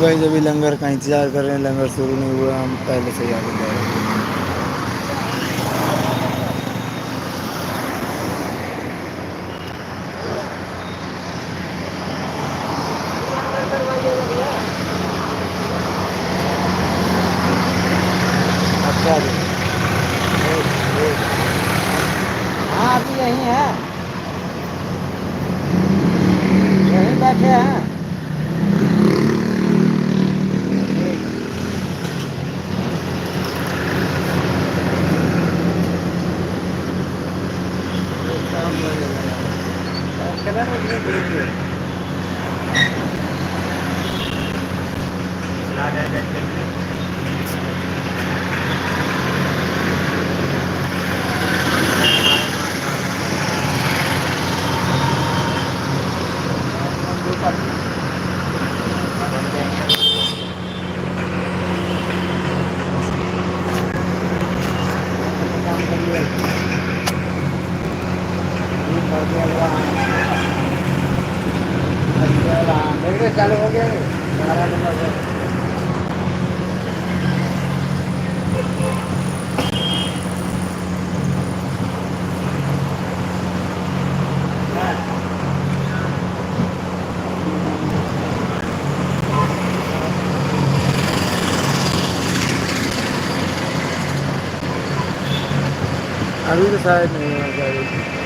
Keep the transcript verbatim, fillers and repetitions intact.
Guys, अभी लंगर का इंतजार कर रहे हैं, लंगर शुरू नहीं हुआ, हम पहले से ही आगे बढ़ रहे हैं। अच्छा जी। हाँ, अभी यहीं है, यहीं बैठे हैं। चालू हो गया है। अभी तो शायद नहीं होना चाहिए।